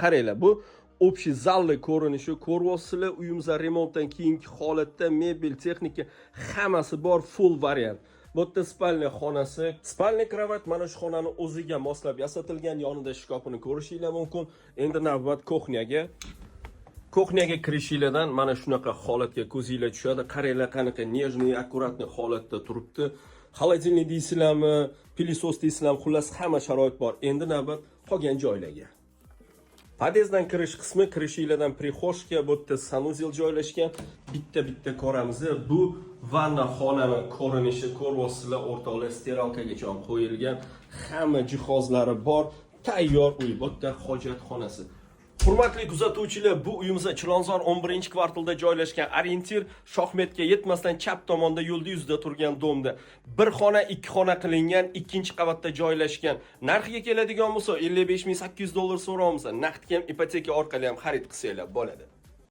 Qaranglar, bu общий zalni ko'rinishi ko'ryapsizlar. Uyimiz remontdan keyingi holatda, mebel, texnika, hammasi bor, full variant. Bu yerda спальня xonasi, спальня кровать mana shu xonani o'ziga moslab yasatilgan, yonida shkafini ko'rishinglar mumkin. Endi navbat кухня ga. Кухня ga kirishinglardan mana shunaqa holatga ko'zinglar tushadi. Qaranglar, qanaqa нежный, аккуратный holatda turibdi. Холодильник deysizlarmi, пылесос deysizlarmi, xullas, hamma sharoit bor. Endi navbat qolgan joylarga. Podyezddan kirish qismi, kirishinglardan прихожка, bu yerda санузел joylashgan. Bitta bitta ko'ramiz. Bu vanna xonani ko'rinishi ko'ryapsizlar, o'rtoqlar, стиралка gacha qo'yilgan, hamma jihozlari bor, tayyor uy. Bu yerda hojatxonasi. Hurmatli kuzatuvchilar, bu uyimiz Chilonzor 11-kvartalda joylashgan. Ориентир Shohmetga yetmasdan chap tomonda, yo'lda yuzida turgan дом da. Bir xona, ikki xona qilingan, ikkinchi qavatda joylashgan. Narxiga keladigan bo'lsa, 55 800 dollar so'raymiz. Naqdga ham, ipoteka orqali ham xarid qilsanglar bo'ladi.